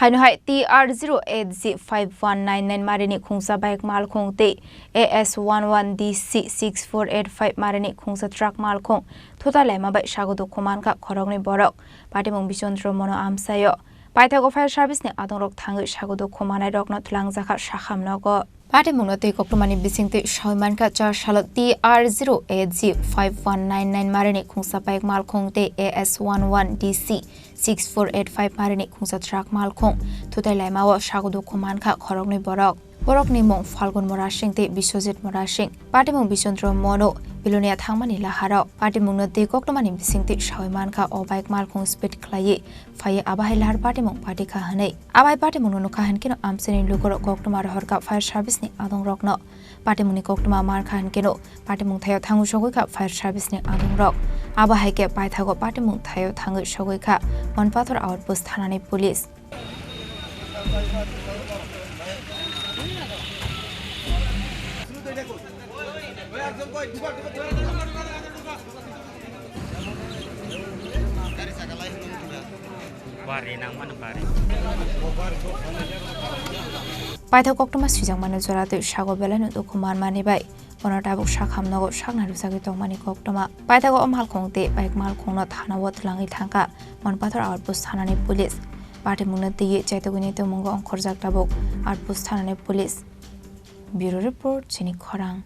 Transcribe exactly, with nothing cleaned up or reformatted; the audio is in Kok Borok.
Haino hai T R zero eight G five one nine nine marini khungsa bike malkhung tei A S one one D C six four eight five marini khungsa truck malkhung thutai laima bai sago dukhu mankha khoroknwi borok. Patimung Bisondro Mono amsaio. Paithago fire service ni adongrok thangwi sago dukhu manairokno twlangjakha sakham nogo. Patimungno twi koktwmani bisingtwi sawi mankha char salo T R zero eight G five one nine nine marini khungsa bike malkhung tei A S one one D C six four eight five marini khungsa truck malkhung thutai laimao sago dukhu mankha khoroknwi borok. Borokni mung Falgun Morasing tei Biswajit Morasing. Patimung Bisondro Mono Bilonia thangmani laharo patimungno twi koktwmani bisingtwi sawi mankha o bike malkhung speed khlaiwi phaiwi abo hai lahar patimung patikha hwnwi. Abai patimungno nukha hinkhe no amchaini lukurok koktwma rohorkha fire service ni adongrokno. Patimungni koktwma mankha hinkhe no patimung thaio thangwi sogwi kha fire service ni adongrok. Abo hai khe paithago patimung thaio thangwi sogwi kha Monpathor outpost thanani police. Paithak koktwma swijak mano jora twi sago belai no dukhu manmani bai bono tabuk sakham nogo sakna rwjagwi tongmani koktwma. Paithago o malkhung tei bike malkhungno thanao twlangwi thangkha Monpathor outpost thanani police. Patimungno twiwi chaitugwini tongmungo ongkhorjak tabuk outpost thanani police. Bureau report, chini khorang.